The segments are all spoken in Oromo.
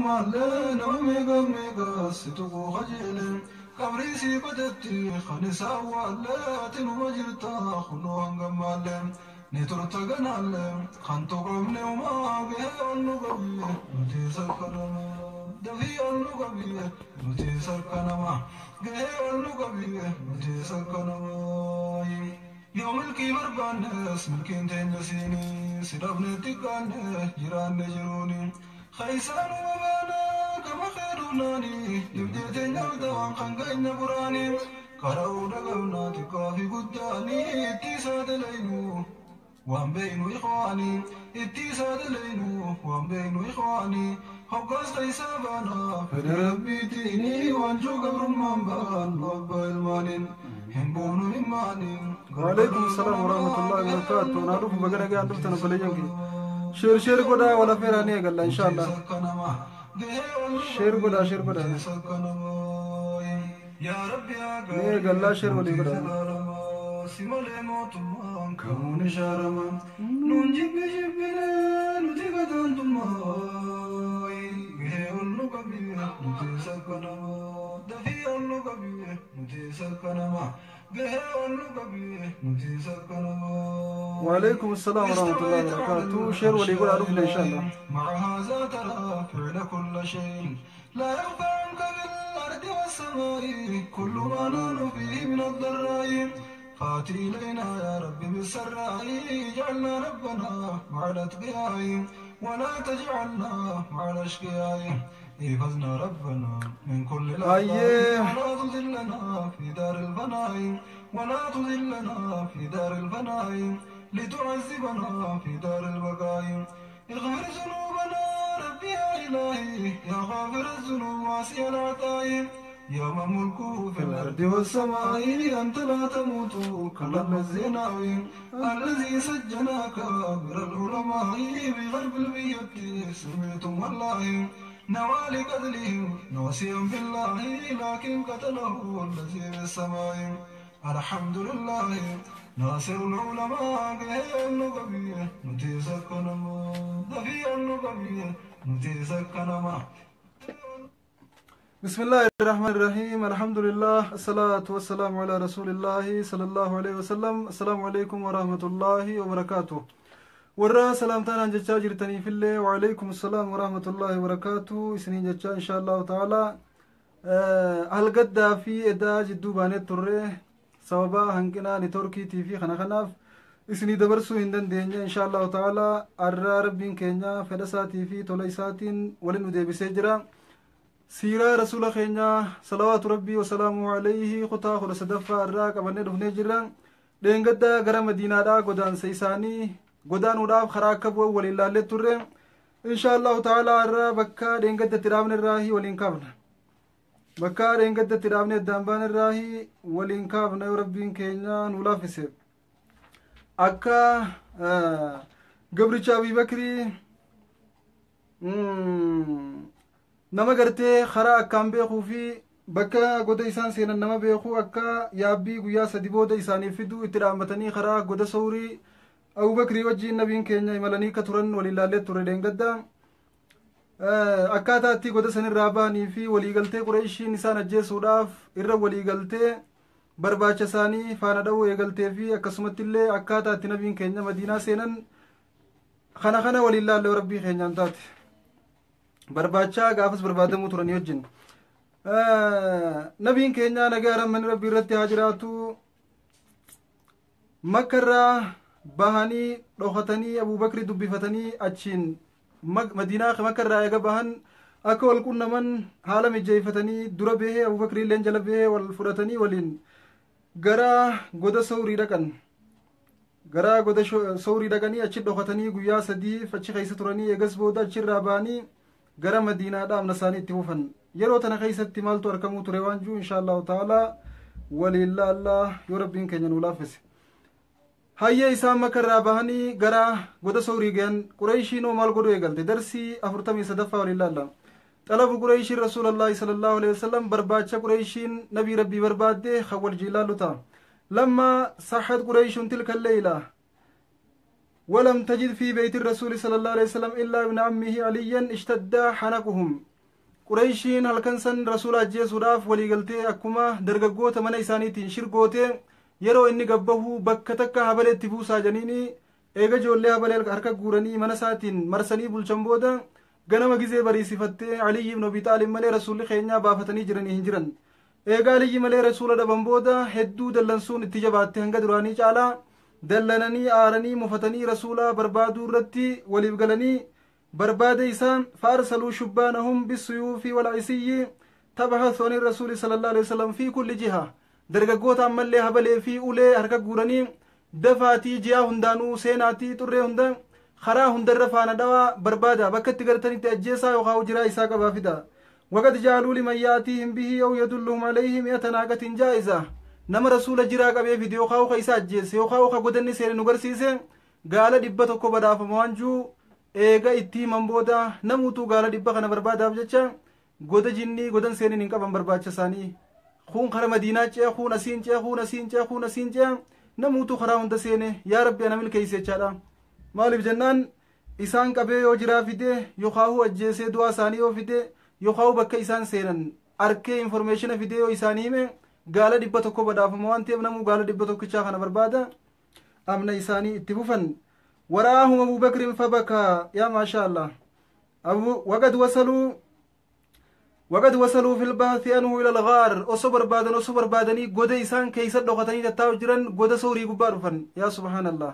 Ammaallee nama meeqa meeqa si tuquu kajeele. Qabrii sii qotetti kan isaa awwaallee ati numa jirta kunoo hangammaallee. Ni turta ganaallee kan tuqamne umaa gahee ol nu qabi nuti sakkanama. Dafii ol nu qabi nuti sakkanama. Gahee ol nu qabi nuti sakkanama. Yoo milkii barbaannes milkiin teenya siini si dhabne xiqqaanne jiraanne jiruuni. Khaysaanuma baana gama keeduunaani dhibdee teenya bitawaan kan keenya buraani. Qara'uu dhagabnaa xiqqaa fi guddaani itti isaa dalaynu waan beeynu ikhwaani itti isaa dalaynu waan beeynu ikhwaani. Hoggaas keeysaa baana fedha rabbiitiini waanjoo gabrummaan baan nu abbaa ilmaaniin hin buufnu himmaaniin. وعليكم السلام ورحمة الله وبركاته. نعرف بقرة قاعد دفتنا بليجنكي. share share godhaa wal affeeraa ni eegalla insha Allah. Share godhaa, share godhaa. Ni eegallaa, share walii godhaa. Si malee mootummaan kamuun ishaarama. Nuun jibbi jibbine nuti gadaantummaa. Gahee ol nu qabi nuti sakkanama. Dafii ol nu qabi nuti sakkanama. Gahee ol nu qabi nuti sakkanama. وعليكم السلام ورحمة الله وبركاته. Share walii godhaa dhufne insha Allah. مع هذا ترى فعل كل شيء لا يخفى عنك بالأرض والسماء كل ما نحن فيه من الضراء فاتي إلينا يا رب بالسراء اجعلنا ربنا مع الأتقياء ولا تجعلنا مع الأشقياء احفظنا ربنا من كل الأعداء ولا تذلنا في دار الفناء ولا تذلنا في دار الفناء لتعذبنا في دار البقاء اغفر ذنوبنا ربي يا إلهي يا غافر الذنوب واسع العطاء يا من ملكه في الأرض والسماء أنت لا تموت كلا الزناوي الذي سجناك أمر العلماء بغرب البيوت سمعتم والله نوى لقتلهم نوصيا بالله لكن قتله الذي في السماء الحمد لله ناصر العلماء به النقبي نتيسكنما دفي النقبي نتيسكنما. بسم الله الرحمن الرحيم. الحمد لله، الصلاة والسلام على رسول الله صلى الله عليه وسلم. السلام عليكم ورحمة الله وبركاته. Warra salaamtaan jechaa jirtaniifillee وعليكم السلام ورحمة الله وبركاته isiniin jechaa إن شاء الله تعالى halgaddaa fi edaa jidduu baanee turre sababa hanqina networkiitii fi kana kanaaf isinii dabarsuu hin dandeenye. إن شاء الله تعالى arraa rabbiin keenya fedha isaatii fi tola isaatiin waliin nu deebisee jira. Siiraa rasuula keenyaa صلوات ربي وسلامه عليه kutaa 13ffaa irraa qabannee dhufnee jirra. Dheengaddaa gara madiinaadhaa godaansa isaanii godaanuudhaaf karaa akka bu'an waliin laallee turre. إن شاء الله تعالى irraa bakka dheengaddatti dhaabne irraahi waliin kaafna. Bakka dheengaddatti dhaabne addaan baane irraahi waliin kaafna yoo rabbiin keenya nu laaffise. Akka gabricha Abii Bakrii nama gartee karaa akkaan beekuu fi bakka goda isaan seenan nama beekuu akka yaabbii guyyaa 3 booda isaaniif fiduu itti dhaammatanii karaa goda Sawrii Abubakrii wajjiin nabiin keenya imalanii akka turan waliin laallee ture dheengadda. Akkaataa itti goda sanirraa bahanii fi waliigaltee Qureeshiin isaan ajjeesuudhaaf irra waliigaltee barbaacha isaanii faana dha'uu eegaltee fi akkasumatti illee akkaataa itti nabiin keenya Madiinaa seenan kana kana waliin laallee rabbii keenyaan taate. Barbaachaa gaafas barbaadamuu turanii wajjin. Nabiin keenya nagaa rahmanni rabbii irratti haa jiraatu Makkarraa bahanii dhokatanii Abubakri dubbifatanii achiin Madiinaa Makkarraa eega bahan akka wal qunnaman haala mijeeffatanii dura bahee Abubakri illeen jala bahee wal fudhatanii waliin gara goda Sawrii dhaqan. Gara goda Sawrii dhaqanii achi dhokatanii guyyaa 3 achi keessa turanii eegas booda achirraa bahanii gara Madiinaa dhaabna isaanii itti fufan. Yeroo tana keessatti maaltu argamuu ture waan jiru إن شاء الله تعالى waliin laallaa yoo rabbiin keenya nu laaffise. Hayyee, isaan Makarraa bahanii gara goda Sawrii gahan. Qureeshiinoo maal godhuu eegalte? Darsii 43ffaa waliin laalla. طلب قريش رسول الله صلى الله عليه وسلم barbaacha Qureeshiin nabii rabbii barbaadde kan wal jiilaallu ta'a. لما صحت قريش تلك الليلة ولم تجد في بيت الرسول صلى الله عليه وسلم إلا ابن عمه عليا اشتد حنقهم. Qureeshiin halkan san rasuula ajjeesuudhaaf waliigaltee akkuma dargaggoota mana isaaniitiin shirgootee yeroo inni gabbahu bakka takka habaleetti buusaa janiini eega ijoollee habalee harka guuranii mana isaatiin marsanii bulchan booda ganama gizee bariisifattee Aliyyi ibn Abi Xaalib malee rasuulli keenyaa baafatanii jiranii hin jiran. Eega Aliyyi malee rasuula dhaban booda hedduu dallansuun itti jabaatte hanga duraanii caalaa dallananii aaranii mufatanii rasuula barbaaduu irratti waliif galanii barbaada isaan faarsaluu shubbaanahum bisuyuufi walcisiyyi tabhathu ani rasuuli sala allah alaihi wasallam fi kulli jiha. Dargaggoota ammallee habalee fi ulee harka guuranii dafaatii ji'a hundaanuu seenaatii xurree hunda karaa hundarra faana dhawaa barbaada bakka itti gartanitti ajjeesaa yookaan jiraa isaa qabaa fida. Waqad jaaluu liman yaatiihim bihi aw yadulluhum alayhi mi'ata naaqatin jaa'iza. Nama rasuula jiraa qabee fide yookaan ka isa ajjeese yookaan ka godanni seene nu garsiise gaala 100 badhaafama waan jiru eega itti himan booda namuutuu gaala 100 kana barbaadaaf jecha goda jinnii godan seeniin hin qaban barbaacha isaanii. Kun kara Madiinaa ce'e, kun asiin ce'e, kun asiin ce'e, kun asiin ce'e, namuutuu karaa hunda seene yaa Rabbi ana milkeeyse jechaadha. Maaliif jennaan isaan qabee yoo jiraa fide yookaan ajjeesee du'aa isaanii yoo fide yookaan bakka isaan seenan arkee informeeshina fide yoo isaanii hime gaala 100 badhaafama waan ta'eef namuu gaala 100 kana barbaada. Amna isaanii itti fufan. Waraahum Abu Bakrin fabaka yaa maasha Allah. Waqad wasaluu fil bahthi anhu ila al-ghaar. Osoo barbaadan osoo barbaadanii goda isaan keessa dhokatanii tattaa'u jiran goda soorii gubbaa dhufan. Yaa subhaanallah.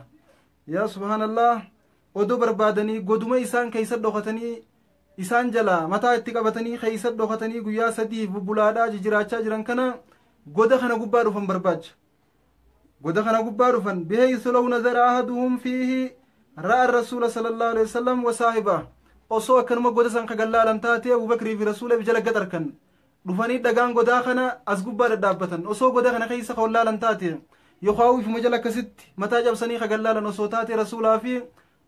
Yaa subhaanallah. Odoo barbaadanii goduma isaan keessa dhokatanii isaan jala mataa itti qabatanii keessa dhokatanii guyyaa 3 bubbulaadhaa jijjiraachaa jiran kana goda kana gubbaa dhufan barbaacha. Goda kana gubbaa dhufan bihaysu law nazara ahaduhum fiihi ra'a rasuula sallallahu alaihi wasallam wa saahiba. Osoo akkanuma goda san kagallaalan taate Abubakrii fi rasuula jala gad arkan dhufanii dhagaan godaa kana as gubbaa dhadhaabbatan. Osoo goda kana keessa kawallaalan taate yookaan ifuma jala akkasitti mataa cabsanii kagallaalan osoo taate rasuulaa fi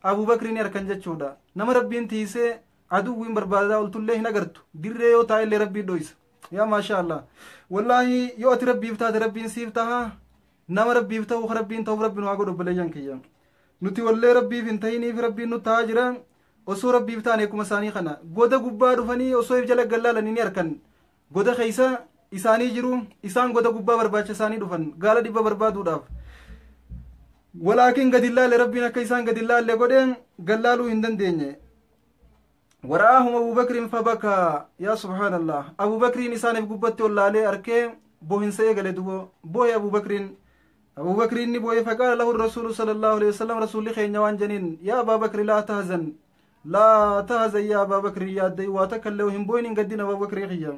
Abubakrii ni arkan jechuudha. Nama rabbiin tiisee aduwwiin barbaadaa oltullee hin agartu dirree yoo taa'ellee rabbiin dhoysa. Yaa maasha Allah. Wallaahi yoo ati rabbiif taate rabbiin siif taha. Nama rabbiif ta'u rabbiin ta'uuf rabbiin waa godhu obboleeyyan kiyya. Nuti wallee rabbiif hin ta'iniif rabbiin nu ta'aa jira. Osoo rabbiif taane akkuma isaanii kana goda gubbaa dhufanii osoo if jala gallaalanii ni arkan. Goda keessa isaanii jiru isaan goda gubbaa barbaacha isaanii dhufan gaala 100 barbaaduudhaaf. Walaakin gadi laalle rabbiin akka isaan gadi laalle godheen gallaaluu hin dandeenye. Waraahum Abubakrin fabaka yaa subhaanallah. Abubakriin isaaniif gubbatti ol laalee arkee boohinsa eegale dubo boohe Abubakriin. Abubakriin ni boohe faqaala lahu rasuulu sallallahu alaihi wasallam rasuulli keenya waan janiin yaa Abaa Bakri laa tahzan laa tahzan yaa Abaa Bakri yaaddai waa takka illee hin boohin hin gaddin Abaa Bakrii kiyya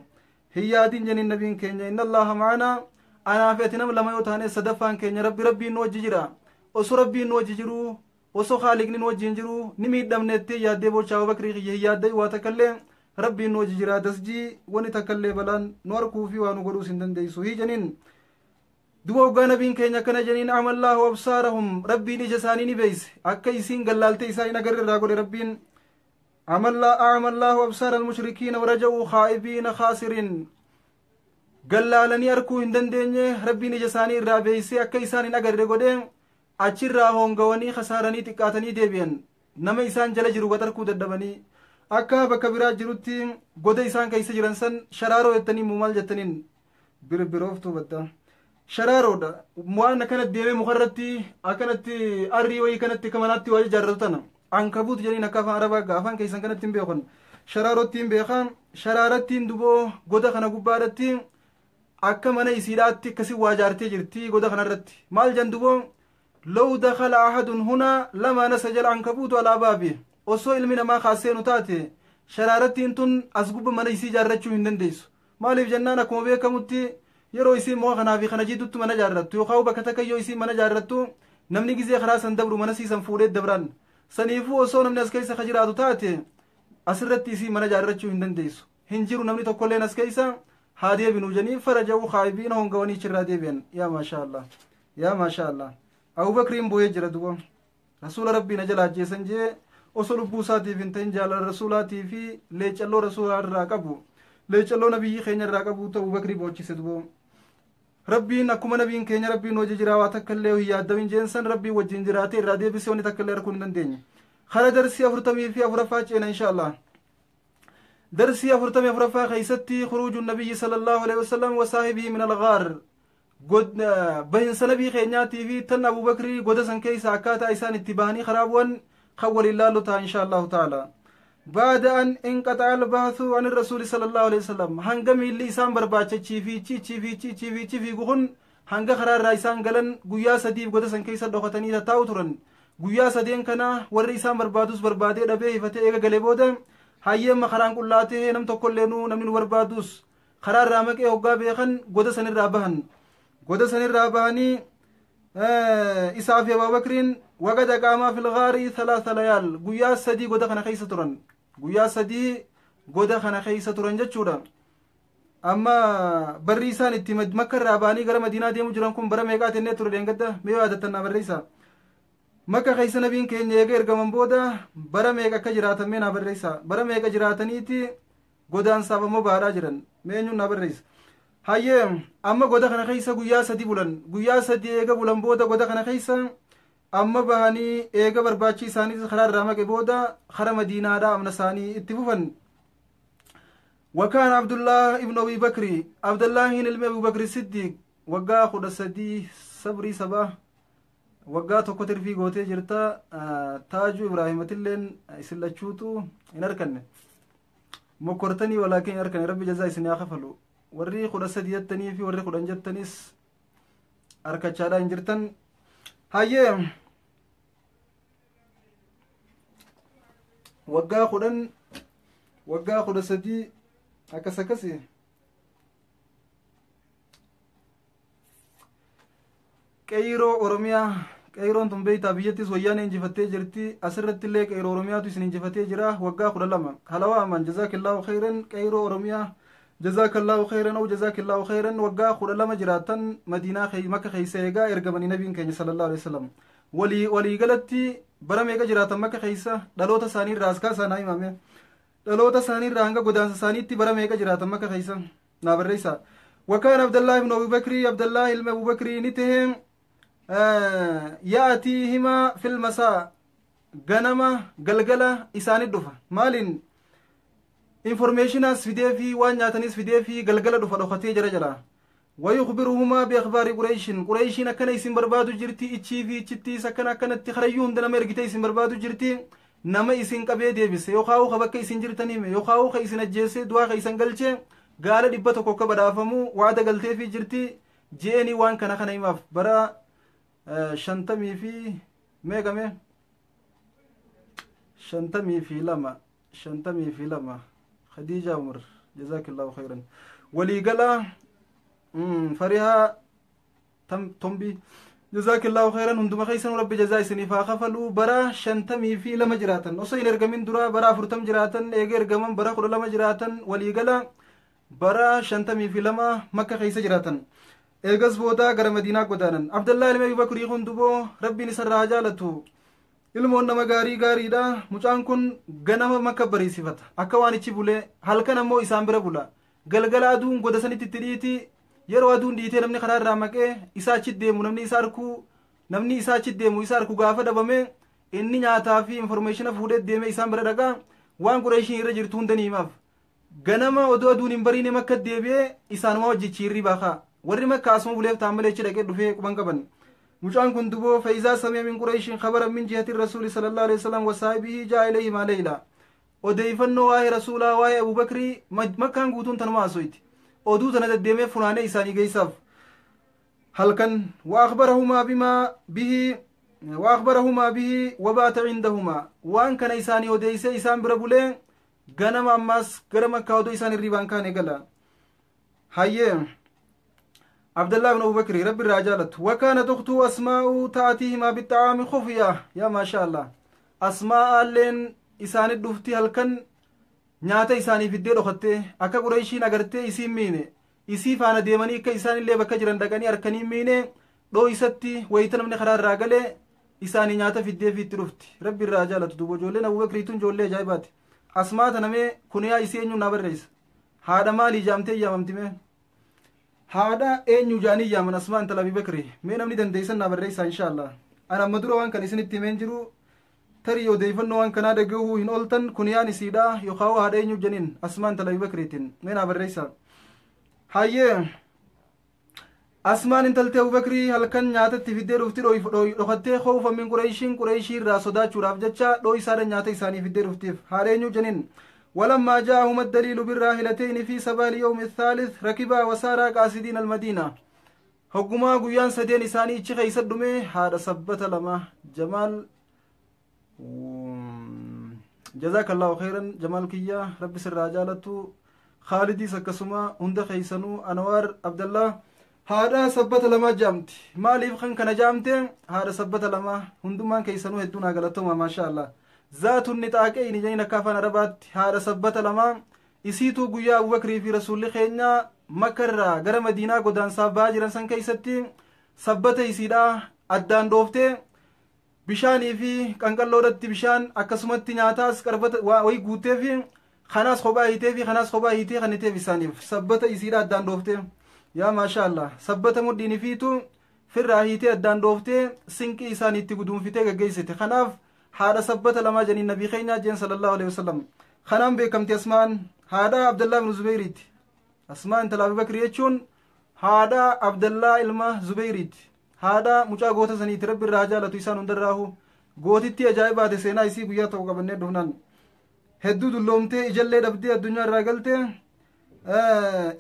hin yaadin janiin nabiin keenya inna Allaha ma'anaa anaa fi ati nama lama yoo taane sadaffaan keenya rabbi rabbiin nu wajji jira. Osoo rabbiin nu wajji jiru osoo haaliqni nu wajjin jiru ni miidhamneettee yaaddee boochaa Abaa Bakrii kiyya hin yaaddai waa takka illee rabbiin nu wajji jira dasjii wani takka illee balaan nu arkuu fi waa nu godhuus hin dandeessu hii janiin. Duba hoggaa nabiin keenya akkana janiin amallaahu absaarahum rabbiin ija isaanii ni beeyse akka isiin gallaaltee isaa hin agarre irraa godhe rabbiin. Amallaahu absaara almushrikiina waraja'uu khaa'ibiina khaasiriin gallaalanii arkuu hin dandeenye rabbiin ija isaanii irraa beeyse akka isaan hin agarre godhe achirraa hoongawanii khasaaranii xiqqaatanii deebi'an. Nama isaan jala jiru gad arkuu dadhabanii akka bakka biraa jirutti goda isaan keessa jiran san sharaaroo jettanii maal jettaniin birbirooftuu badda. Sharaaroodha waan akkanatti deemee mukarratti akkanatti arrii wayii kanatti akka manaatti waa ijaarratu tana ankabuut jedhaniin akka afaan arabaa afaan keessan kanatti hin beekan sharaarotti hin beekan. Sharaarattiin duboo goda kana gubbaadhatti akka mana isiidhaatti akkasi waa ijaartee jirti goda kanarratti maal jan duboo law dakhala ahadun huna lama nasajal ankabuutu alaa baabi osoo ilmi namaa kaaseenu taate sharaarattiin tun as gubba mana isii ijaarrachuu hin dandeessu. Maaliif jennaan akkuma beekamutti yeroo isiin muka kanaa fi kana jidduutti mana ijaarrattu yookaan bakka takka yoo isiin mana ijaarrattu namni gizee karaa san dabru mana siisan fuudhee dabran. Saniifuu osoo namni as keessa ka jiraatu taate asirratti isiin mana ijaarrachuu hin dandeessu. Hin jiru namni tokkolleen as keessa haa deebinu janii faraja'uu khaa'ibiina hongawanii achirraa deebi'an. Yaa maasha Allah. Yaa maasha Allah. Abubakriin boo'ee jira duba. Rasuula rabbiin ajala ajjeesan jee osoo lubbuu isaatiif hin ta'in jaalala rasuulaatii fi leecalloo rasuulaa irraa qabu leecalloo nabiyyi keenya irraa qabu ta'u Abubakrii boochise duba. Rabbiin akkuma nabiin keenya rabbiin hojii jiraa waa takka illee hin yaaddamin jeensan rabbiin wajjin jiraatee irraa deebisee wanni takka illee arguu hin dandeenye. Kara darsii 44ffaa ceena insha Allah. Darsii 44ffaa keeysatti khuruuju nabiyyi sallallahu alaihi wasallam wa saahibihi min algaar, bahinsa nabii keenyaatii fi tan Abubakrii goda san keeysa akkaataa isaan itti bahanii karaa bu'an kan waliin laallu ta'a insha Allahu ta'ala. Baada an inqaxa'a albaathu an rasuuli sallallahu alaihi wasallam, hanga miilli isaan barbaachachii fi chichii fi chichii fi chi fiigu kun hanga karaa irraa isaan galan guyyaa 3f goda san keessa dhokatanii tattaa'u turan. Guyyaa 3n kana warri isaan barbaadus barbaadee dhabee hifatee eega galee booda, hayyeemma karaan qullaatee nam tokkollee nu namni nu barbaadus karaa irraa maqee hoggaa beekan goda sanirraa bahan. Goda sanirraa bahanii isaa fi Abaabakriin waqada qaamaa fil gaarii thalaatha layaal, guyyaa 3 goda kana keessa turan. Guyyaa 3 goda kana keessa turan jechuudha. Amma barri isaan itti Makka irraa bahanii gara Madiinaa deemu jiran kun bara meeqaa jennee ture dheengadda? Mee yaadattan naa barreessa. Makka keessa nabiin keenya eega ergaman booda bara meeqa akka jiraatan mee naa barreessa. Bara meeqa jiraataniiti godaansaaf ammoo baadhaa jiran? Mee eenyuun naa barreessa? Hayyee, amma goda kana keessa guyyaa 3 bulan. Guyyaa 3 eega bulan booda goda kana keessa amma bahanii eega barbaachi isaaniitis karaa irraa maqe booda kara Madiinaadhaa amna isaanii itti fufan. Wakaan Abdullah ibn Abi Bakri, Abdullahiin ilmi Abu Bakri Siddiq waggaa 13, sabrii sabaa waggaa 1 tirfii gootee jirta. Taajuu Ibraahimatilleen isin lachuutu hin arkanne, mokkortanii walaakin hin arkanne. Rabbi jazaa isin haa kafalu. Warri 13 jettanii fi warri 10 jettanis harkachaadhaa hin jirtan. Hayyee, waggaa 10, waggaa 13, akkas akkasi. Qeyroo Oromiyaa, qeyroon tun beektaa biyyattis wayyaana injifattee jirti. Asirratti illee qeyroo Oromiyaatu isin injifatee jira. Waggaa 12 halawaa aman. Jazaakillaahu khayran qeyroo Oromiyaa, jazaakallaahu khayran aw jazaakillaahu khayran. Waggaa 12 jiraatan Madiinaa Makka keessa eegaa ergamanii nabiin keenya sallallahu alaihi wasallam. Walii walii galatti bara meeqa jiraatan Makka keessa? Dhaloota isaanii irraa as kaasaa naa himame. Dhaloota isaanii irraa hanga godaansa isaaniitti bara meeqa jiraatan Makka keessa naa barreessaa. Wakaan Abdallah ibn Abu Bakrii, Abdallah ilma Abu Bakrii ni tahe ya'atii himaa fil masaa, ganama galgala isaanii dhufa. Maaliin? Informeeshinaas fidee fi waan nyaatanis fidee fi galgala dhufa dhokatee jara jala. Wayukbiruhumaa biakhbaari Qureeshin, Qureeshiin akkana isin barbaadu jirti, ichii fi ichittiis akkana akkanatti karayyuu hunda nama ergitee isin barbaadu jirti. Nama isin qabee deebise yookaan ka bakka isin jirtan hime yookaan ka isin ajjeese du'aa ka isin galche gaala 100 akka badhaafamu waada galteefii jirti je'anii waan kana kana himaaf. Bara 50 fi meeqame? 52, 52. Khadiija Umar, jazaakillaahu khayran. Waliigala Farihaa Tombii, jazaakillaahu khayran. Hunduma keessan rabbi jazaa isiniif haa kafalu. Bara 52 jiraatan osoo hin ergamin dura, bara 40 jiraatan eega ergaman, bara 12 jiraatan. Waliigala bara 52 Makka keessa jiraatan. Eegas booda gara Madiinaa godaanan. Abdallaa ilma Abi Bakrii kun duboo rabbiin isarraa haa jaalatu, ilmoon nama gaarii gaariidha. Mucaan kun ganama Makka bariisifata akka waan ichi bulee, halkan ammoo isaan bira bula. Galgala aduun goda sanitti itti dhiiti. Yeroo aduun dhiitee namni karaa irraa maqee isaa achi deemu, namni isa arkuu, namni isaa achi deemu isa arku gaafa dhabame, inni nyaataa fi informeeshina fuudhee deemee isaan bira dhaqaa, waan Qureeshiin irra jirtu hunda ni himaaf. Ganama odoo aduun hin bariine Makka deebi'ee isaanuma wajjichi hirribaa kaa. Warri Makka asuma buleef ta'an malee achi dhaqee dhufee quban qaban. Mucaan kun duboo fayizaa sami'a min Qureeshiin khabaran min jihati rasuuli sallallahu alaihi wasallam wa saahibihi jaa ilayhi maa leeyla. Odeeffannoo waa'ee rasuulaa, waa'ee Abubakrii Makkaan guutuun tanuma haasooyti. Oduu tana deddeemee funaanee isaanii geessaaf halkan. Wa akhbarahumaa bimaa bihi wa akhbarahumaa bihi wa baata cindahumaa, waan kana isaanii odeessee isaan bira bulee ganama ammaas gara Makkaa odoo isaan hirribaan kaane gala. Hayyee, Abdallah ibn Abu Bakri rabbi irraa jaalatu. Wakaana tuktuu Asmaa'u ta'atiihimaa bixxacaami kufiya. Yaa maasha Allah, Asmaa'aalleen isaanit dhufti halkan nyaata isaanii fiddee dhokattee, akka Qureeshiin agartee isiin miine, isii faana deemanii akka isaan illee bakka jiran dhaqanii harkanii miine dhooysatti wayita namni karaa irraa galee isaanii nyaata fiddee fi itti dhufti. Rabbi irraa jaalatu. Duuba ijoolleen Abubakrii tun ijoollee ajaa'ibaati. Asmaa tana mee kuniyaa isii eenyuun naa barreessa? Haadha maalii jaamtee yaamamti? Mee haadha eenyu jaanii yaaman Asmaa intala Abi Bakri? Mee namni dandeessan naa barreessaa insha Allah. Ana amma dura waan kan isinitti himeen jiru. Tarii odeeffannoo waan kanaa dhagahuu hin ooltan kuniyaan isiidha yookaan haadha eenyuuf jeniin Asmaa intala Abubakriitiin meenaa barreessa. Hayyee Asmaan intaltee Abubakrii halkan nyaatatti fiddee dhufti dhokattee khawfa min Qureeshiin Qureeshii irraa sodaachuudhaaf jecha dhooysaadha nyaata isaanii fiddee dhuftiif haadha eenyuuf jeniin. ولما جاءهم الدليل بالراحلتين في صباح اليوم الثالث ركبا وسارا قاصدين المدينة. هقما قيان سدين إساني إتشي خيسد هذا سبت لما جمال جزاك الله خيرا جمال كيا ربي سر رجالته خالدي سكسما هند خيسنو أنوار عبد الله هذا سبت لما جامت مالي خن كان جامت هذا سبت لما هندمان كيسنو هدونا غلطوا ما شاء الله ذات النطاقين جين كافن ربات هذا سبت لما إسيتو قيا أبو بكر في رسول خينا مكرا غير مدينة قدان سابا سن كيستي سبت إسيدا أدان دوفته bishaanii fi qanqalloodhatti bishaan akkasumatti nyaataas qarbata wayii guutee fi kanaas kophaa hiitee fi kanaas kophaa hiitee kan iteef isaaniif sabbata isiidha addaan dhooftee yaa maasha allah sabbata mudhiini fiitu firraa hiitee addaan dhooftee sinqii isaanii itti guduunfitee gaggeessite kanaaf haadha sabbata lamaa janiin nabii keenyaa jeen sallallahu alaihi wasallam kanaan beekamti Asmaan haadha Abdallaa ibn Zubeyriiti. Asmaan intala Abubakri jechuun haadha Abdallaa ilma Zubeyriiti. Haadha mucaa goota saniiti rabbi irraa jaalatu isaan hundarraahu gootitti ajaa'ibaate seenaa isii guyyaa tokko qabannee dhufnaan hedduu dulloomtee ijallee dhabdee addunyaa irraa galte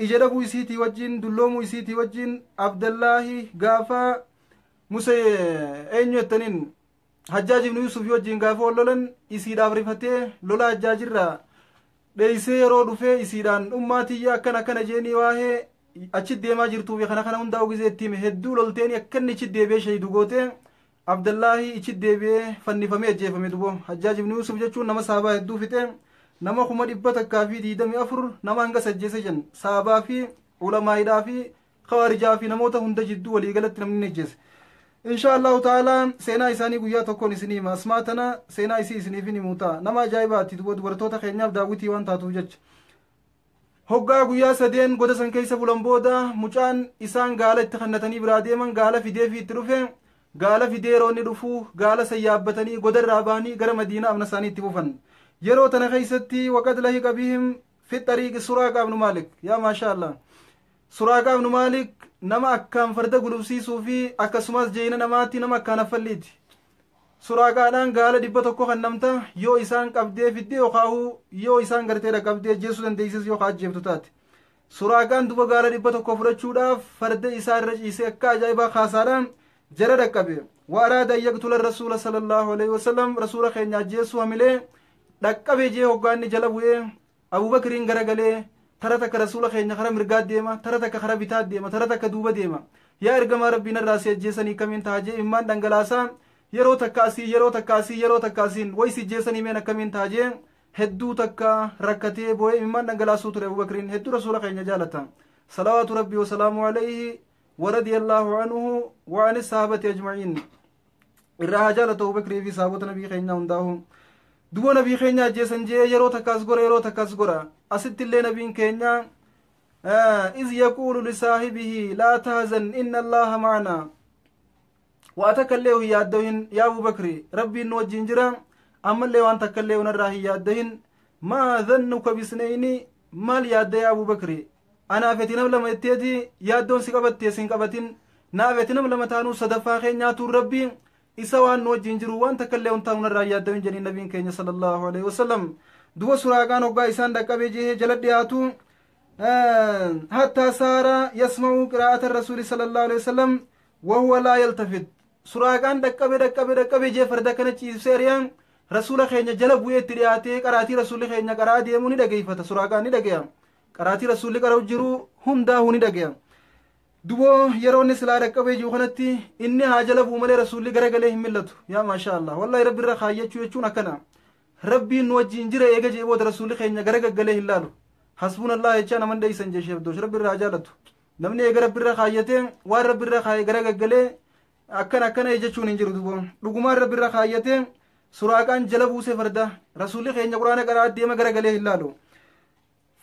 ija dhabuu isiitii wajjin dulloomuu isiitii wajjin Abdallaahi gaafa Musee eenyu jettaniin Hajjaaj ibnu Yuusuf wajjin gaafa wal lolan isiidhaaf rifatee lola Hajjaajirraa dheeysee yeroo dhufee isiidhaan ummaatiyya akkana akkana jeenii waahee achi deemaa jirtuu fi kana kana hundaa ugisee itti hime hedduu lolteeni akka inni ichi deebi'ee shahidu goote Abdallaahi ichi deebi'ee fannifamee ajjeefame dubo Hajjaaj ibnu Yuusuf jechuun nama saabaa hedduu fixe nama 124 nama hanga sajjeese jen saabaa fi ulamaayidhaa fi khawaarijaa fi namoota hunda jidduu waliigalatti namni ni ajjeese. Insha Allahu ta'ala seenaa isaanii guyyaa tokkoon isinii hima. Asmaa tana seenaa isii isiniif hin himu ta'a. Nama ajaa'ibaati dubartoota keenyaaf daawwitii waan taatuuf jecha. Hoggaa guyyaa sadeen goda san keessa bulan booda mucaan isaan gaala itti kannatanii biraa deeman gaala fidee fi itti dhufe gaala fidee yeroo inni dhufu gaala san yaabbatanii goda irraa bahanii gara Madiinaa amna isaanii itti fufan. Yeroo tana keessatti waqad lahiqa bihim fi xariiqi Suraaqa ibnu Maalik yaa maasha Allah. Suraaqa ibnu Maalik nama akkaan farda gulufsiisuu fi akkasumas jeena namaatti nama akkaan affalliiti. Suraaqaadhaan gaala 100 kan namta yoo isaan qabdee fiddee yookaan yoo isaan garteedha qabdee ajjeesuu dandeessis yookaan ajjeeftu taate. Suraaqaan duba gaala 100 fudhachuudhaaf farda isaa irra ciisee akka ajaa'ibaa kaasaadhaan jara dhaqqabe. Waaraada yaqtula rasuula sallallahu alaihi wasallam rasuula keenya ajjeesuu hamilee dhaqqabe jee hoggaanni jala bu'ee Abubakriin garagalee tara takka rasuula keenya kara mirgaa deema tara takka kara bitaa deema tara takka duuba deema yaa ergamaa rabbiin irraa si ajjeesanii kamiin ta'a jee immaan dhangalaasaa yeroo takka asii yeroo takka asii yeroo takka asiin way si ajjeesanii meen akkamiin ta'a jee hedduu takka rakkatee boo'ee immaan dhangalaasuu ture Abubakriin hedduu rasuula keenya jaalata. Salawaatu rabbii wasalaamu alayhi wa radiyallahu anhu wa ani sahabati ajma'iin. Irraa haa jaalatu Abubakrii fi sahabota nabii keenya hundaahu. Duba nabii keenya ajjeesan jee yeroo takkaas gora yeroo takkaas gora asitti illee nabiin keenya iz yaquulu lisaahibihi laa tahzan inna allaha ma'ana waa takka illee hin yaaddahin yaa Abubakri rabbiin nu wajjin jira ammallee waan takka illee unarraa hin yaaddahin maa dhannuka bisnayni maal yaadda yaa Abubakri anaaf ati nam lama jetteeti yaaddoon si qabattee si hin qabatin naaf ati nam lama taanuu sadaffaa keenyaatuun rabbi isa waan nu wajjin jiru waan takka illee wantaa nurraa yaaddamin jedhanii nabiin keenya sallallahu alaihi wasallam. Duba Suraaqaan hoggaa isaan dhaqqabee jehee jala dhiyaatu hattaa saara yasma'u qiraa'ata rasuuli sallallahu alaihi wasallam wahuwa laa yaltafit. Suraaqaan dhaqqabe dhaqqabe dhaqqabe jee farda kana ciibsee ari'an rasuula keenya jala bu'ee itti dhiyaatee qaraatii rasuulli keenya qaraa deemuu ni dhageeffata. Suraaqaan ni dhageeya qaraatii rasuulli qara'u jiru hundaa'uu ni dhageeya. Duboo yeroo inni silaa dhaqqabee jiru kanatti inni haa jala bu'u malee rasuulli garagalee hin mil'atu. Yaa maasha Allah wallahi rabbi irra kaayyachuu jechuun akkana. Rabbiin nu wajjin jira eega jee booda rasuulli keenya garagaggalee hin laalu. Hasbuunallah jechaa naman dheeysan jee sheef rabbi irraa jaalatu. Namni eega rabbi irra kaayyatee waan rabbi irra kaaye garagaggalee akkana akkana jechuun hin jiru duboo. Dhugumaan rabbi irra kaayyatee Suraaqaan jala buusee farda rasuulli keenya quraana qaraa deema garagalee hin laalu.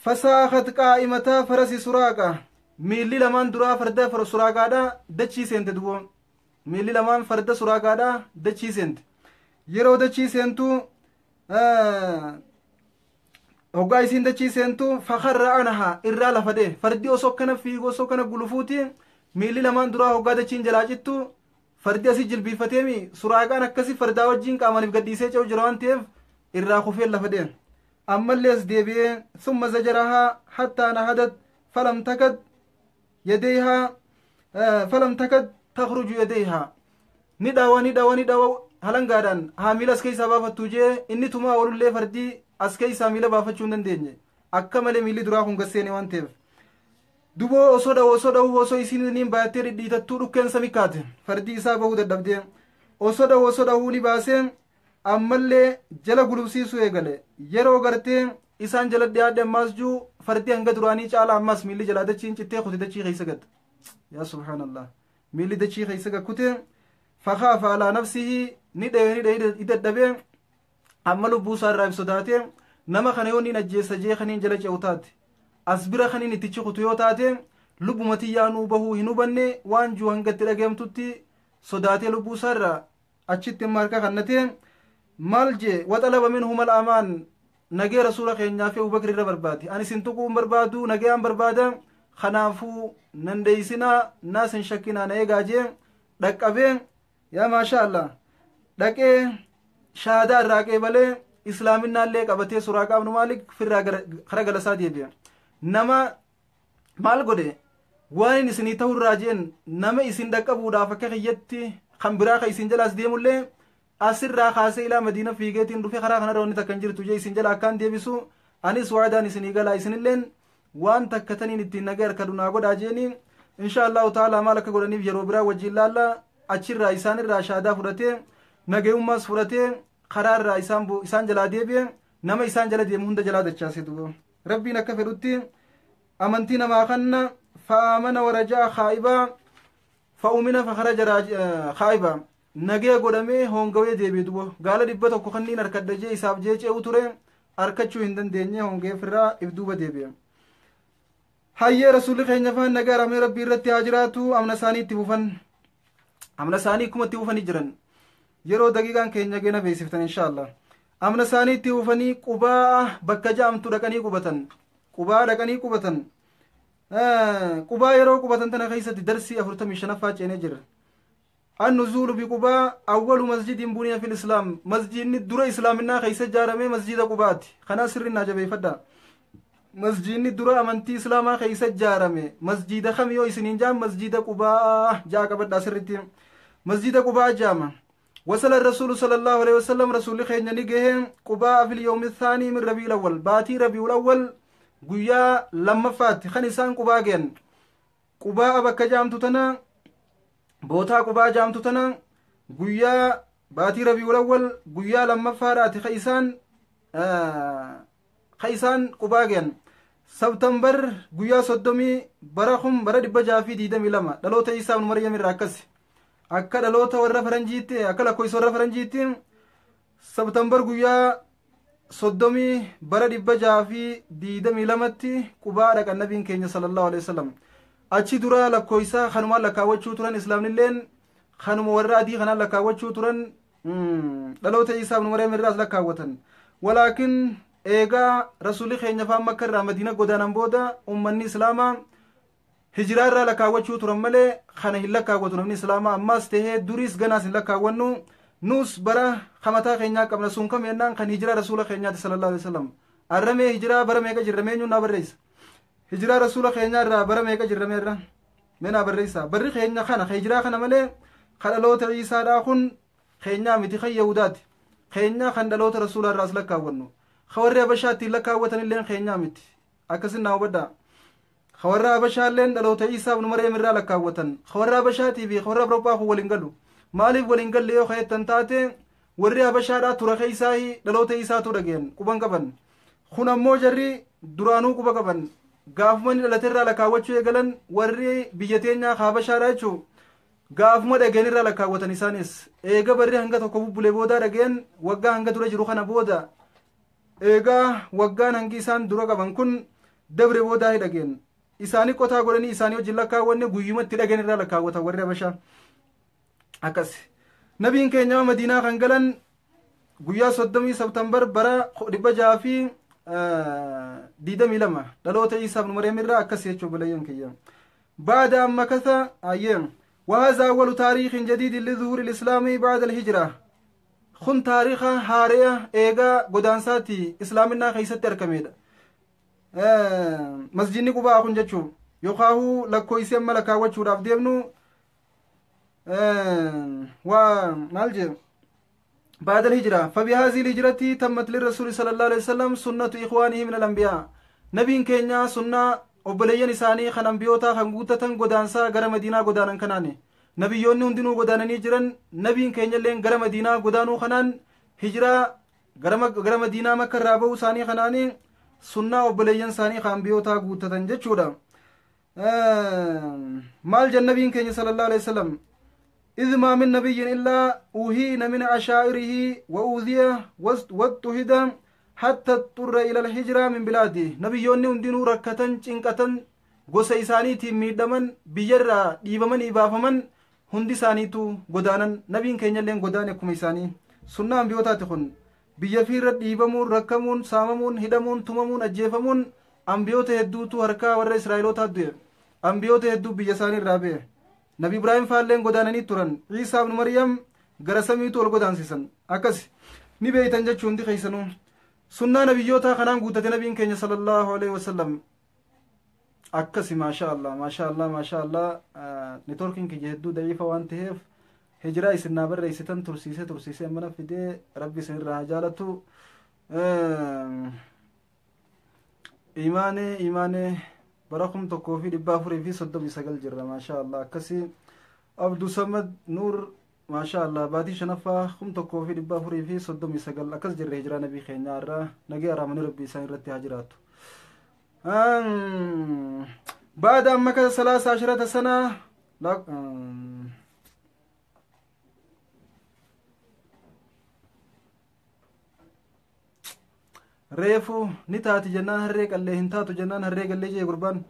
Fasaaxat qaa'imataa farasi Suraaqa. Miilli lamaan duraa farda Suraaqaadhaa dachii seente duboo. Miilli lamaan farda Suraaqaadhaa dachii seente. Yeroo dachii seentu, hoggaa isiin dachii seentu, fakarra anaha irraa lafa dhee. Fardi osoo akkana fiigu, osoo kana gulufuuti, miilli lamaan duraa hoggaa dachiin jalaa cittu, fardi asii jilbiifateemi. Suraaqaan akkasi fardaa wajjiin qaamaniif gadhiisee ce'u jira waan ta'eef irraa kufee lafa dhee. Ammallee as deebi'ee, summa zajarahaa hattaa nahadat, falam takad yadayhaa, falam takad takhruju yadayhaa. Ni dhawa, ni dhawa, ni dhawa halangaadhaan haa miila as keessaa baafattu jee. Inni tumaa oolullee fardii as keessaa miila baafachuu hin dandeenye, akka malee miilli duraa kun gasseene waan ta'eef. Duboo osoo dhawu, osoo dhawu, osoo isiin niin baattee dhidhiitattuu dhukkeen sami kaate. Fardii isaa bahuu dadhabdee osoo dhawu, osoo dhawuu ni baasee. Ammallee jala gulubsiisuu eegale. Yeroo gartee isaan jala dhiyaadhe ammaas juu, fardi hanga duraanii caala ammaas miilli jalaa dachiin cittee kute, dachii keessa gad. Yaa subhaanallah, miilli dachii keessa gad kute. Fakaafa alaa nafsihi, ni dhahe, ni dhahe, dadhabee. Amma lubbuu isaa irraa sodaate. Nama kana yoo niin ajjeessa jee kaniin jala ce'u taate, as bira kaniin itti cikutu yoo taate, lubbuma tiyyaanuu bahuu hin hubanne waan juu hanga itti dhageemtutti sodaatee lubbuu isaa irraa achitti amma harka kannatee maal jee? Waxalaba minhum amaan, nagee rasuula keenyaa fi Abubakr irra barbaade. Ani isin tuquu hin barbaadu, nagayaan barbaada, kanaafuu nan deeysinaa, naas hin shakkinaa, na eegaa jee. Dhaqqabee, yaa maasha Allah, dhaqee shaadaa irraa qeebalee, islaaminaallee qabatee Suraaqaa ibnu Maalik firraa kara galasaa deebi'e. Nama maal godhe? Waan inni isinii ta'urraa jeen, nama isin dhaqqabuudhaaf akka kiyyatti kan biraa ka isin jalaas deemullee asirraa kaasee ilaa Madiina fiigeetiin dhufe, karaa kanarra wanni takka hin jirtu jee isin jala akkaan deebisu, anis waadaan isinii galaa, isinilleen waan takka taniin ittiin nagaa harka naa godhaa jeeni. Insha Allahu ta'ala maal akka godhaniif yeroo biraa wajjin laalla. Achirraa isaanirraa shaadaa fudhatee, nagayummaas fudhatee, karaarraa isaan jalaa deebi'e. Nama isaan jala deemu hunda jalaa dachaase. Duba rabbiin akka fedhutti amantii namaa kanna. Fa'aamana warajaa khaa'ibaa, fa'umina fakaraja khaa'ibaa, nagee godhamee hongawee deebi'e. Duba gaala 100 kanniin harkadha jee isaaf jee ce'u ture harkachuu hin dandeenye, hongee firraa if duuba deebi'e. Hayyee, rasuulli keenya faan nagaa ramee rabbii irratti haa jiraatu amna isaanii itti fufan, amna isaanii akkuma itti fufanii jiran. Yeroo daqiiqaan keenya geena beeksiftan insha Allah. Amna isaanii itti fufanii Qubaa bakka ja'amtu dhaqanii qubatan. Qubaa dhaqanii qubatan. Qubaa yeroo qubatan tana keessatti darsii 45ffaa ceenee jira. النزول بقباء، أول مسجد بني في الإسلام، مسجد در إسلامنا خيس جارمي مسجد قباء. خنا سرنا جبي فدا، مسجد در أمنتي إسلاما خيس جارمي مسجد خميو إسنين جام مسجد قباء جاء قبل سرتي مسجد قباء جامع. وصل الرسول صلى الله عليه وسلم، رسول خير نجيه قباء في اليوم الثاني من ربيع الأول، باتي ربيع الأول guyyaa lammaffaatti kan isaan Qubaa ge'an. Qubaa bakka jaamtu tana, bootaa Qubaa jaamtu tana, guyyaa baatii Rabiul Awwal guyyaa lammaffaadhaati ka isaan Qubaa ge'an. Sabtambar guyyaa 30 bara kun bara 622 dhaloota Isaa ibnu Maryam irraa. Akkas akka dhaloota warra faranjiitti, akka lakkoofsa warra faranjiitti, sabtambar guyyaa 30 bara 622tti Qubaa dhaqan nabiin keenya sallallahu alaihi wasallam. Achi dura lakkoofsa kanumaan lakkaawwachuu turan. Islaamnilleen kanuma warra adii kanaan lakkaawwachuu turan, dhaloota Isaa ibnu Maryam irraas lakkaawwatan. Walaakin eegaa rasuulli keenya faan Makka irraa Madiina godaanan booda ummanni islaamaa hijiraa irraa lakkaawwachuu turan malee kana hin lakkaawwatu namni islaamaa. Ammaas tahee duriis ganaas hin lakkaawwannu. Nus bara kamataa keenyaa qabna. Sun kam jennaan, kan hijiraa rasuula keenyaati sallallahu alaihi wasallam. Arramee hijiraa bara meeqa jirra? Meenyuun naa barreessa? Hijiraa rasuula keenyaa irraa bara meeqa jirra meerra? Mee naa barreessa. Barri keenya kana hijiraa kana malee kan dhaloota Iisaadhaa kun keenyaa miti, kan Yahudaati. Keenyaa kan dhaloota rasuula irraas lakkaawwannu, ka warri Habashaa ittiin lakkaawwatan illeen keenyaa miti. Akkasin naa hubadhaa. Ka warra Habashaalleen dhaloota Iisaa ibnu Maryam irraa lakkaawwatan. Ka warra Habashaatii fi ka warra Awurooppaa kun waliin galu. Maaliif waliin galle yoo ka'ettan taate, warri Habashaadhaa tura keessaa dhaloota Iisaatu dhageen quban qaban. Kun ammoo jarri duraanuu quba qaban, gaafuma inni dhalate irraa lakkaawwachuu eegalan. Warri biyya teenyaa ka Habashaadhaa jechuu gaafuma dhageen irraa lakkaawwatan. Isaanis eega barri hanga tokko bubbulee boodaa dhageen, waggaa hanga dura jiru kana booda, eegaa waggaan hangi isaan dura qaban kun dabre boodaa dhageen. Isaanii qotaa godhanii isaanii wajjin lakkaawwanne, guyyumatti dhageen irraa lakkaawwatan warri Habashaa. Akkas nabiin keenya Madiinaa kan galan Guyyaa 30 Septembar bara 622 dhaloota Iisaa ibnu Maryam irraa akkas jechuu obboleeyyan kiyya. بعد أن مكث أيام وهذا أول تاريخ جديد لظهور الإسلام بعد الهجرة. خن تاريخ هارية إيغا قدانساتي إسلامنا خيست أركميدا. مسجدني قباء خن جتشو يقاهو لكويسي ملكا وجهو راف ديمنو ومالجي بعد الهجرة. فبهذه الهجرة تمت للرسول صلى الله عليه وسلم سنة إخوانه من الأنبياء. نبي كينيا سنة obboleeyyan isaanii kan ambiyootaa kan guuttatan godaansaa gara madiinaa godaanan kanaani. Nabiyyoonni hundinuu godaananii jiran, nabiin keenyalleen gara madiinaa godaanuu kanaan hijiraa gara madiinaa makka irraa bahuu isaanii kanaani sunnaa obboleeyyan isaanii kan ambiyootaa guuttatan jechuudha. Maal jan nabiin keenya sallallahu alaihi wasallam? إذ ما من نبي إلا أوهين من عشائره وأوذي واضطهد حتى اضطر إلى الهجرة من بلاده. نبيوني هندinuu rakkatan cinqatan gosa isaaniitiin miidhaman biyyarraa dhiibamanii baafaman hundi isaaniitu godaanan. Nabiin keenyalleen godaane akkuma isaanii. Sunnaa ambiyootaati kun. Biyya fiirra dhiibamuun, rakkamuun, saamamuun, hidhamuun, tumamuun, ajjeefamuun ambiyoota hedduutu harkaa warra Israa'elootaa du'e. Ambiyoota hedduu biyya isaanii irraa ba'e. Nabi Ibraahim faalleen godaananii turan. Iisaa ibnu Maryam gara samiitu ol godaansisan. Akkas ni beeytan jechuu hundi keessanuu. Sunnaa nabiyyootaa kanaan guutate nabiin keenya sallallahu alaihi wasallam. Akkasi maasha Allah, maasha Allah, maasha Allah. Networkiin kiyya hedduu da'iifa waan ta'eef hijiraa isin naa barreessitan tursiisee tursiisee mana fidee rabbi isin irraa haa jaalatu. Imaanee imaanee bara 1439 jirra maasha Allah. Akkasi Abdusamad Nuur maasha Allah baatii shanaffaa 1439 akkas jirra hijiraa nabii keenyaa irraa nagee araamanii rabbi isaan irratti haa jiraatu. بعد أن مكث 13 سنة reefu ni taati jennaan harree qallee hin taatu jennaan harree qallee jee gurbaan.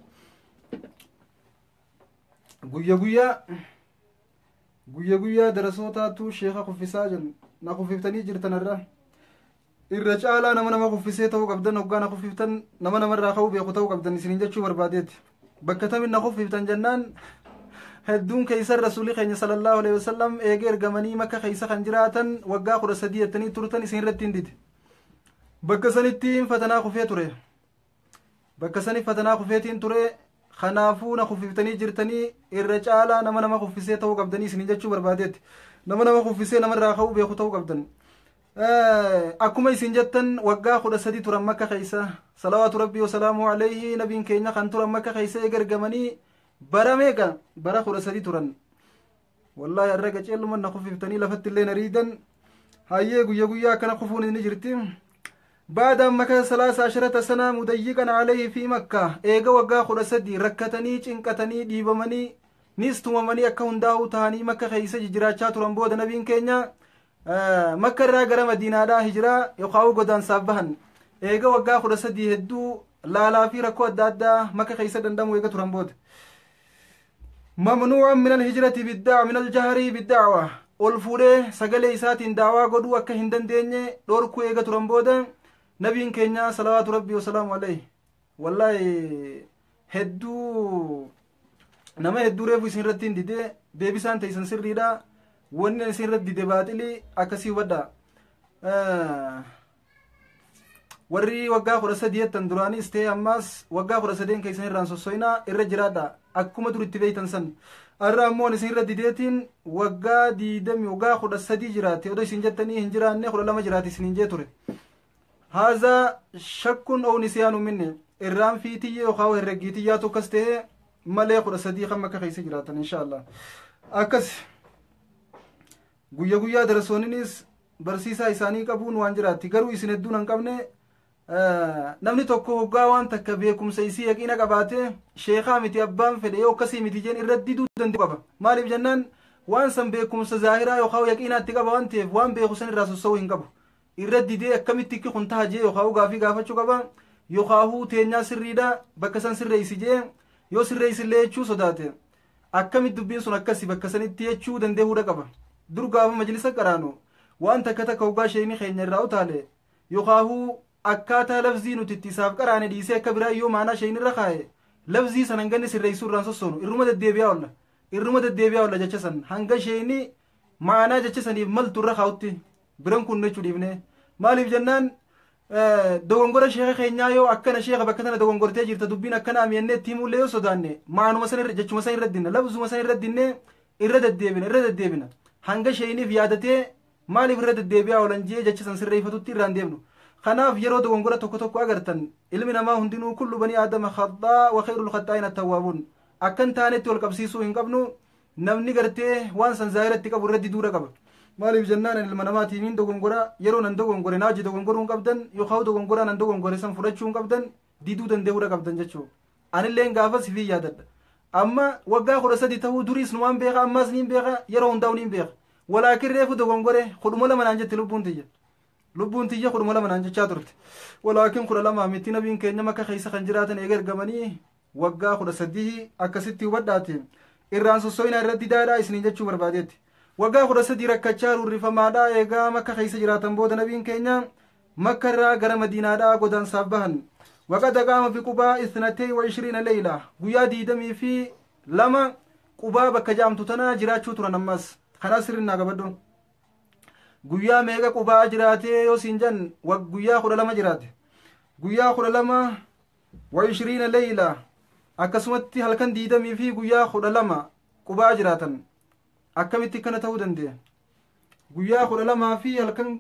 Guyya guyyaa guyya guyyaa darasootaatu sheeka kuffisaa jennu na kuffiftanii jirtan irra irra caalaa nama nama kuffisee ta'uu qabdan hoggaa na kuffiftan nama namarraa ka'uu beeku ta'uu qabdan isiniin jechuu barbaadeeti. Bakka tamin na kuffiftan jennaan hedduun keeysan rasuulli keenya sallallahu alaihi wasallam eegee ergamanii makka keeysa kan jiraatan waggaa 13 jettanii turtan isin irratti hin dide. Bakka sanitti fatanaa kufee ture. Bakka sani fatanaa kufeetiin ture. Kanaafuu na kuffiftanii jirtanii irra caalaa nama nama kuffisee ta'uu qabdanii isiniin jechuu barbaadeetti. Nama nama kuffisee namarraa ka'uu beeku ta'uu qabdan. Akkuma isin jettan waggaa 13 turan makka keessa salawaatu rabbii wasalaamu alayhi nabiin keenya kan turan makka keessa eegargamanii bara meeqa bara 13 turan. Wallaahi har'a qaceelluman na kuffiftanii lafatti illee na riidan. Hayyee guyya guyyaa akkana kufuun ni jirti. بعد أن مكث 13 سنة مضيقا عليه في مكة eega waggaa 13 rakkatanii cinqatanii dhiibamanii nis tumamanii akka hundaa'uu ta'anii makka keessa jijjiraachaa turan booda nabiin keenya makka irraa gara madiinaadhaa hijiraa yookaan godaansaaf bahan. Eega waggaa 13 hedduu laalaa fi rakkoo adda addaa makka keessa danda'amu eega turan booda. ممنوعا من الهجرة بالدعوة من الجهر بالدعوة ol fuudhee sagalee isaatiin daawaa godhuu akka hin dandeenye dhorkuu eega turan booda nabiin keenya salawaatu rabbii wasalaamu alayhi. Wallaahi hedduu nama hedduu reefu isin irratti hin didee deebisaan teessan sirriidha. Wanni isin irratti dide baaxilii akkasii hubadha. Warri waggaa 13 jettan duraanis ta'e ammaas waggaa 13 keessan irraan sosso'inaa irra jiraadha akkuma duritti beeytan san. Har'a ammoo isin irra dideetiin waggaa 20 waggaa 13 jiraate odoo isin jettanii hin jiraanne 12 jiraate isin hin jee ture. هذا شك أو نسيان مني الرام في تي وخاو الرجيتي كسته مالي 13 خمك خيس جراتن إن شاء الله. أكس guyya guyyaa darasoonnis barsiisaa isaanii qabuun waan jiraatti garuu isin hedduun hin qabne. Namni tokko hoggaa waan takka beekumsa isii yaqiina qabaate sheekaa miti abbaan fedhe yoo akkasii miti jeen irra diduu danda'u qaba. Maaliif jennaan waan san beekumsa zaahiraa yookaan yaqiinaatti qaba waan ta'eef waan beeku san irraa sossa'uu hin qabu. Irra didee akkamitti ikki kun taha jee yookaan gaafii gaafachuu qaba yookaan teenyaa sirriidha bakka san sirreessi jee yoo sirreessillee jechuu sodaate akkamitti dubbiin sun akkasii bakka sanitti jechuu danda'uudha qaba. Dur gaafa majlisa qaraanu Waan takka takka hoggaa sheeyni keenya irraa utaale yookaahuu akkaataa lafzii nuti itti isaaf qaraane dhiisee akka biraa yoo maanaa sheeyni irra kaaye lafzii san hanga inni sirreessuu irraan sossoonu irruma deddeebi'aa oolla irruma deddeebi'aa oolla jecha san hanga sheeyni maanaa jecha saniif maltu irra kaa'utti biran kun jechuu dhiifne. Maaliif jennaan dogongora sheeka keenyaa yoo akkana sheeka bakka tana dogongortee jirta dubbiin akkana amiyannee itti himuullee yoo sodaanne maanuma san irra jechuma san irra dinna labsuma san irra dinne irra deddeebina irra deddeebina hanga sheeyniif yaadatee maaliif irra deddeebi'aa oolan jee jecha san sirreeffatutti irraan deemnu. Kanaaf yeroo dogongora tokko tokko agartan ilmi namaa hundinuu kullu banii aadama khaxaa wa khayrul khaxaa'iin attawwaabuun akkan taanetti wal qabsiisuu hin qabnu. Namni gartee waan san zaahiratti qabu irra diduudha qaba. Maaliif jennaan ilma namaatiin hin dogongora yeroo nan dogongore naaji dogongoruu hin qabdan yookaan dogongora nan dogongore san fudhachuu hin qabdan diduu danda'uudha qabdan jechuudha. Anilleen gaafas fi yaadadha. Amma waggaa 13 ta'uu duriis numaan beeka ammaas niin beeka yeroo hundaa'u niin beeka. Walaakin reefu dogongore 12 naan jetti lubbuun tiyya. Lubbuun tiyya 12 naan jechaa turte. Walaakin 12 miti nabiin keenya makka keessa kan jiraatan eega ergamanii waggaa 13 akkasitti hubadhaati. Irraan sosso'ina irratti daadhaa isiniin jechuu barbaadeetti. Waggaa 13 rakkachaa rurrifamaadhaa eegaa makka keessa jiraatan booda nabiin keenya makka irraa gara madiinaadhaa godaansaaf bahan. Waqad qaama fi qubaa 22 leeyla guyyaa 22 qubaa bakka jaamtu tana jiraachuu turan ammas. Karaa sirrinnaa qabadhu. Guyyaa meeqa qubaa jiraatee yoo siin jan guyyaa 12 jiraate. Guyyaa 12 wa 20 leeyla akkasumatti halkan 20 fi guyyaa 12 qubaa jiraatan. Akkamitti kana ta'uu danda'e? Guyyaa 12 fi halkan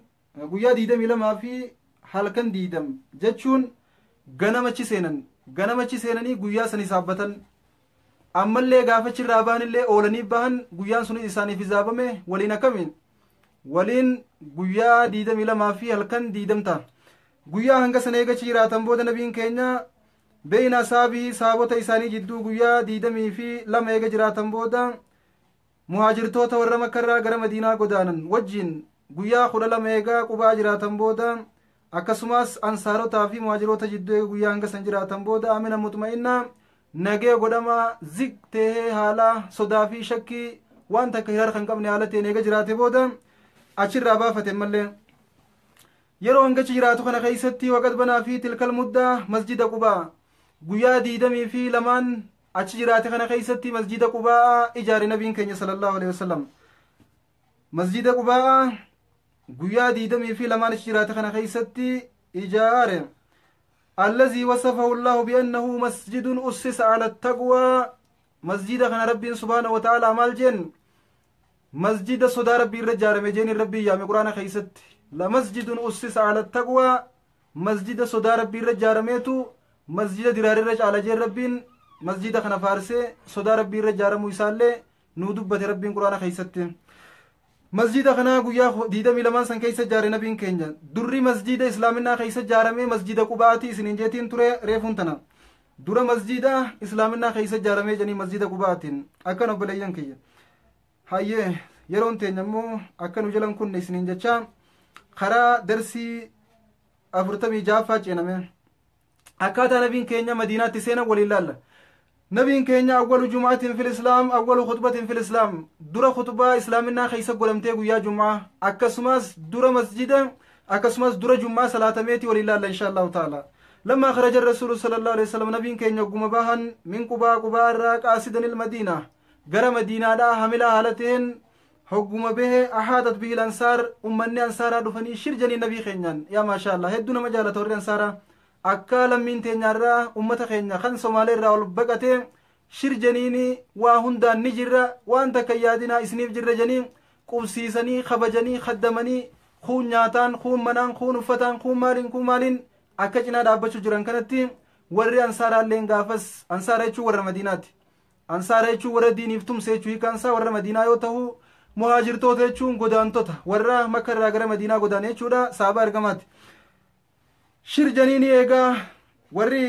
guyyaa 22 fi halkan 20 jechuun ganamachi seenan ganamachi seenanii guyyaa san hisaabbatan. Ammallee gaafachirraa bahanillee oolanii bahan guyyaan sun isaaniif hisaabame waliin akkamiin waliin guyyaa 22 fi halkan 20 ta'a. Guyyaa hanga sana eegachi jiraatan booda nabiin keenya beeyna saabii saabota isaanii jidduu guyyaa 22 eega jiraatan booda muhaajirtoota warra makkarraa gara madiinaa godaanan wajjin guyyaa 12 eegaa qubaa jiraatan booda akkasumas ansaarotaa fi muhaajiroota jidduu eega guyyaa hanga san jiraatan booda amina mutma'innaa nagee godhamaa zig tahee haala sodaa fi shakkii waan takka hiraar kan qabne haala ta'een eega jiraate booda achirraa baafate mallee. Yeroo hangachi jiraatu kana keessatti waqad banaa fi tilkal muddaa masjida qubaa guyyaa 22 achi jiraate kana keessatti masjida qubaa ijaare nabiin keenya sallallahu alaihi wasallam. Masjida qubaa guyyaa 22 achi jiraate kana keessatti ijaare. الذي وصفه الله بأنه مسجد أسس على التقوى. مسجد خنا ربي سبحانه وتعالى مال جن مسجد صدى ربي الرجال مجين ربي يا مقرآن خيست لمسجد أسس على التقوى مسجد صدى ربي الرجال ميتو مسجد درار الرجال جن ربي مسجد خنا فارسي صدى ربي الرجال موسى نودبة ربي قرآن خيست. مسجد خنا گویا 22 سن keessa jaare nabiin keenya durri masjida islaaminaa keessa jaarame masjida qubaati isiniin jeetiin ture reefuun tana dura masjida islaaminaa keessa jaarame jedhanii masjida qubaatiin akkan obboleeyyan kiyya. Hayyee yeroon teenya immoo akka nu jalan kunne isiniin jecha karaa darsii 46ffaa ceename akkaataa nabiin keenya madiinaatti seenan waliin laalla. Nabiin keenya awwalu jum'aatin fil islaam awwalu khutbatin fil islaam dura khutbaa islaaminaa keessa godhamtee guyyaa jum'aa akkasumas dura masjida akkasumas dura jum'aa salaatameeti waliin laalla insha allahu taala. Lammaa kharaja rasuulu sallallahu alaihi wasallam nabiin keenya guma bahan min qubaa qubaa irraa qaasidan ilmadiina gara madiinaadhaa hamila haala ta'een hogguma bahe ahaatat bihi ansaar ummanni ansaaraa dhufanii shirjanii nabii keenyaan yaa maasha allah hedduu nama jaalata warri ansaaraa akka lammiin teenyaarraa ummata keenya kan Somaaleerraa ol baqate shirjaniini waa hundaan ni jirra waan takka yaadinaa isiniif jirra janii qubsiisanii kabajanii khaddamanii kuun nyaataan kuun manaan kuun uffataan kuun maaliin kuun maaliin akka cinaa dhaabbachuu jiran kanatti warri ansaaraalleen gaafas ansaara jechuun warra madiinaati. Ansaara jechuun warra diiniif tumse jechuu hiikaan isaa warra madiinaa yoo ta'u muhaajirtoota jechuun godaantota warra makka irraa gara madiinaa godaane jechuudha saaba ergamaati. Shirjaniin eegaa warri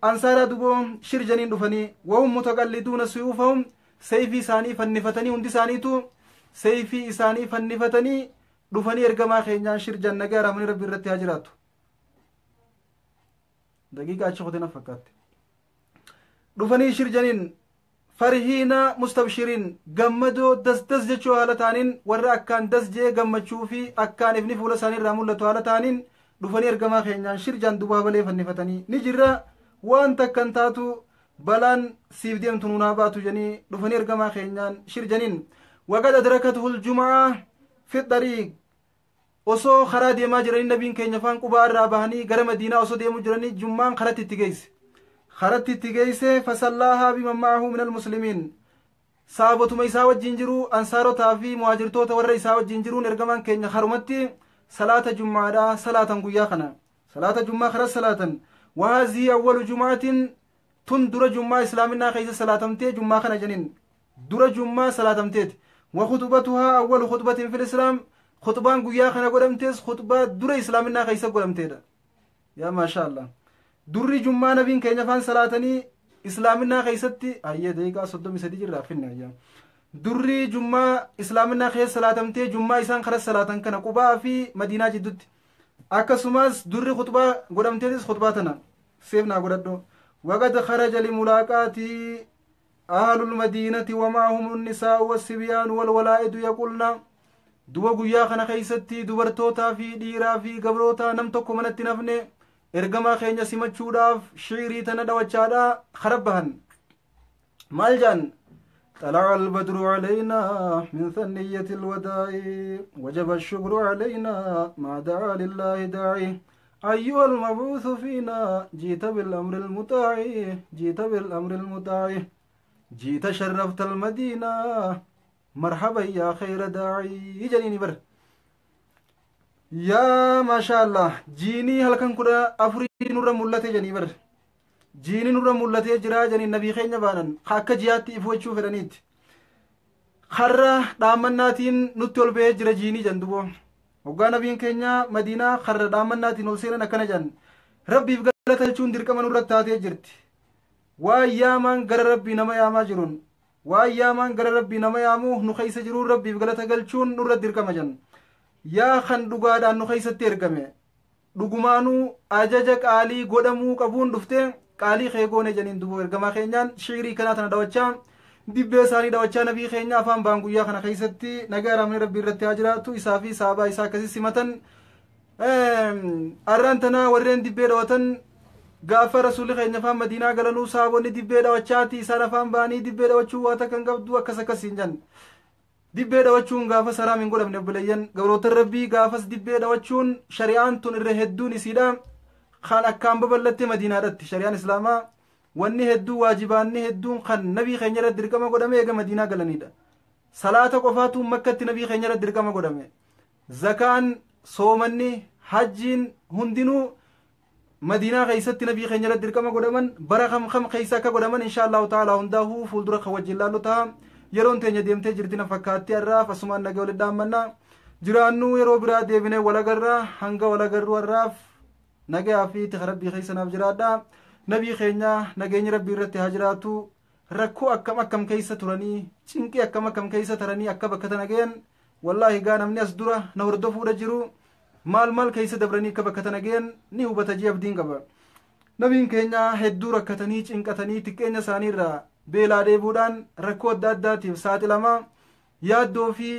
ansaaraa duboo shirjaniin dhufanii wahum mutaqalliduuna suyuufahum seeyfii isaanii fannifatanii hundi isaaniitu seeyfii isaanii fannifatanii dhufanii ergamaa keenyaan shirjan nagaa ramanii rabbi irratti haa jiraatu. Daqiiqa achi qote na fakkaatti. Dhufanii shirjaniin Farihiina mustabshiriin gammadoo das jechuu haala ta'aniin warra akkaan das jee gammachuu fi akkaan ifni fuula isaanii irraa mul'atu haala ta'aniin dhufanii ergamaa keenyaan shirjaan duba habalee fannifatanii ni jirra waan takkan taatu balaan siif deemtu nuunaa baatu jedhanii dhufanii ergamaa keenyaan shirjaniin. Waqad adrakatuhu ljumaa fi xariiq osoo karaa deemaa jiranii nabiin keenya faan qubaa irraa bahanii gara madiinaa osoo deemuu jiranii jummaan karatti itti geesse. Karatti itti geesse fasallaahaa biman ma'ahu min almuslimiin saabotuma isaa wajjin jiru ansaarotaa fi muhaajirtoota warra isaa wajjin jiruun ergamaan keenya karumatti salaata jummaadhaa salaatan guyyaa kana salaata jummaa karaa salaatan. Wahaazii awwalu jumaatiin tun dura jummaa islaaminaa keessa salaatamtee jummaa kana janiin dura jummaa salaatamteeti. Wa khutbatuhaa awwalu khutbatin fil islaam khutbaan guyyaa kana godhamtees khutbaa dura islaaminaa keessa godhamteedha. Yaa maasha Allah durri jummaa nabiin keenya afaan salaatanii islaaminaa keessatti ayyee daqiiqaa 33 jirra finne ayyaa durri jummaa islaaminaa keessa salaatamtee jummaa isaan karaa salaatan kana qubaa fi madiinaa jidduutti akkasumas durri khutbaa godhamteetis khutbaa tana seefnaa godhadhu. Waqad kharaja limulaaqaatii ahlul madiinati wamaahum annisaa'u wassibyaanu walwalaa'idu yaqulna duba guyyaa kana keessatti dubartootaa fi dhiiraa fi gabroota nam tokko manatti nafne ergamaa keenya simachuudhaaf shiirii tana dhawachaadha kara bahan. Maal jaan طلع البدر علينا من ثنية الوداع وجب الشكر علينا ما دعا لله داعي أيها المبعوث فينا جيت بالأمر المطاع جيت بالأمر المطاع جيت شرفت المدينة مرحبا يا خير داعي جنيني بر يا ما شاء الله جيني هل كان كده أفري نور ملتي جني بر جيني نور ملتي جرا جني النبي خيني بانن خاك جياتي إفوتشو فرنيت خرة دامناتين نتول بيجرا جيني جندبو وقا نبيين كينيا مدينة خرة دامناتين ولسينا نكنا جن ربي بقلت الشون دركما نور التاتي جرت وأيامان غر ربي نما ياما جرون وأيامان غر ربي نما يامو نخيس جرون ربي بقلت الشون نور دركما جن yaa kan dhugaadhaan nu keessatti ergame dhugumaanuu ajaja qaalii godhamuu qabuun dhufte qaalii kee goone janiin dubu ergamaa keenyaan shiirii kanaa tana dhawachaa dibbee isaanii dhawachaa nabii keenya afaan baan guyyaa kana keessatti nagaa raamni rabbii irratti haa jiraatu isaa fi saabaa isaa akkasii simatan. Arraan tanaa warreen dibbee dhawatan gaafa rasuulli keenya afaan madiinaa galanuu saabonni dibbee dhawachaati isaan afaan baanii dibbee dhawachuu waa takka hin qabdu akkas akkasiin jan. Dibbee dhawachuun gaafa saraam hin godhamne obboleeyyan gabroota rabbii gaafas dibbee dhawachuun shari'aan tun irra hedduun isiidha kan akkaan babal'atte madiinaadhatti shari'aan islaamaa wanni hedduu waajibaanni hedduun kan nabii keenya irra dirqama godhame eega madiinaa galanidha. Salaata qofaatu makkatti nabii keenya irra dirqama godhame. Zakaan soomanni hajjiin hundinuu madiinaa keessatti nabii keenya irra dirqama godhaman bara kam kam keessa akka godhaman insha allahu ta'ala hundaa'uu fuuldura kan wajjin laallu ta'a. Yeroon teenya deemtee jirti na fakkaatti har'aaf asumaan nagaa walitti dhaammannaa jiraannuu yeroo biraa deebinee walagarraa hanga walagarruu har'aaf nagaa fi tika rabbii keessanaaf jiraadha. Nabii keenya nageenyi rabbii irratti haa jiraatu. Rakkoo akkam akkam keessa turanii cinqii akkam akkam keessa taranii akka bakka tana gahan wallaahi gaa namni as dura na hordofuudha jiru maal maal keessa dabranii akka bakka tana gahan ni hubata jee abdiin qaba. Nabiin keenya hedduu rakkatanii cinqatanii xiqqeenya isaaniirraa beelaa dheebuudhaan rakkoo adda addaatiif saaxilamaa yaaddoo fi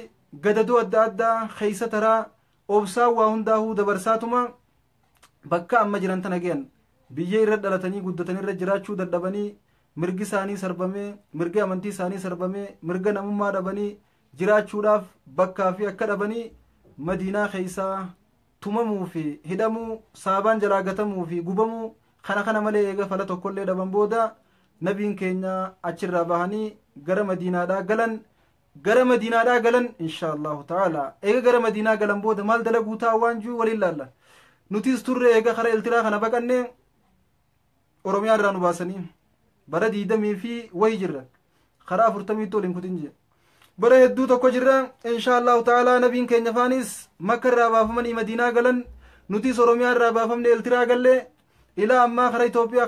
gadadoo adda addaa keessa taraa obsaa waa hundaa'uu dabarsaatuma bakka amma jiran tana gahan biyya irra dhalatanii guddatanii irra jiraachuu dadhabanii mirgi isaanii sarbamee mirga amantii isaanii sarbamee mirga namummaa dhabanii jiraachuudhaaf bakkaa fi akka dhabanii madiinaa keessaa tumamuu fi hidhamuu saabaan jalaa gatamuu fi gubamuu kana kana malee eega fala tokkollee dhaban booda nabiin keenya achirraa bahanii gara madiinaadhaa galan gara madiinaadhaa galan insha allahu ta'ala eega gara madiinaa galan booda maal dalaguu ta'a waan jiru waliin laalla nutis turre eega kara eltiraa kana baqanne oromiyaa irraa nu baasanii bara 20 fi wayi jirra karaa 40 waliin kutin jira bara hedduu tokko jirra insha allahu ta'ala nabiin keenya faanis makka irraa baafamanii madiinaa galan nutis oromiyaa irraa baafamne eltiraa galle ilaa ammaa kara Itoophiyaa.